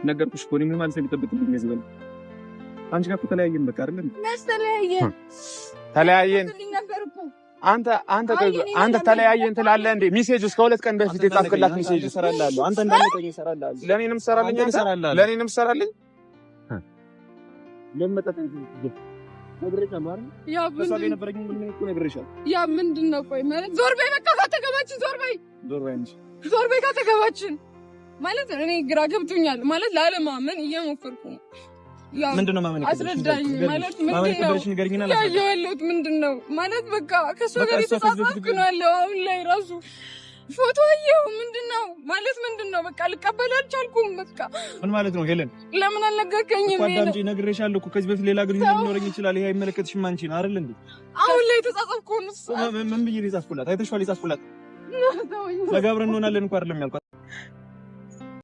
ነገርኩሽ እኮ እኔ ምን ማለት ነው የሚጠብቅብኝ ከዚህ በላይ? አንቺ ጋር እኮ ተለያየን በቃ አይደል? ተለያየን። ተለያየን ነበር እኮ። አንተ አንተ አንተ ተለያየን ትላለህ እንዴ? Message እስከ 2 ቀን በፊት የጻፍክላት message እሰራልሃለሁ። አንተ እንዳለቀኝ እሰራልሃለሁ። ለእኔንም ትሰራልኝ አንተን አንተ እሰራልሃለሁ። ለእኔንም ትሰራልኝ። ለምን መጠጥ ነግሬሻለሁ አይደል? ያ ከእሷ ጋር ምንድን የነበረኝ ግንኙነት እኮ ነግሬሻለሁ። ያ ምንድን ነው? ቆይ ማለት ዞር በይ በቃ ካጠገባችን፣ ዞር በይ። ዞር በይ አንቺ። ዞር በይ ካጠገባችን። ማለት እኔ ግራ ገብቶኛል። ማለት ላለማመን እየሞከርኩ ነው። ያው ምንድን ነው ማመን የከበደሽ? አስረዳኝ። ንገሪኝ። ማለት ማመን ምንድን ነው የከበደሽ ንገሪኝና ላስረዳሽ። ያየሁ ያለሁት ምንድን ነው? ማለት በቃ ከእሷ በቃ ጋር እሷ ከዚህ በፊት የተጻጻፍኩ ነው ያለው። አሁን ላይ ራሱ ፎቶ አየሁ። ምንድን ነው ማለት ምንድን ነው? በቃ ልቀበል አልቻልኩም። በቃ ምን ማለት ነው ሄለን? ለምን አልነገርከኝም? እኮ አዳምጪ፣ ነግሬሻለሁ እኮ ከዚህ በፊት ሌላ ግንኙነት ሊኖረኝ ይችላል። ይሄ አይመለከትሽም አንቺን አይደል እንዴ? አሁን ላይ የተጻጻፍኩ ነው። ምን ብዬ ነው የጻፍኩላት? አይተሽዋል? የጻፍኩላት ነገ አብረን እንሆናለን እኮ አይደለም ያልኳት።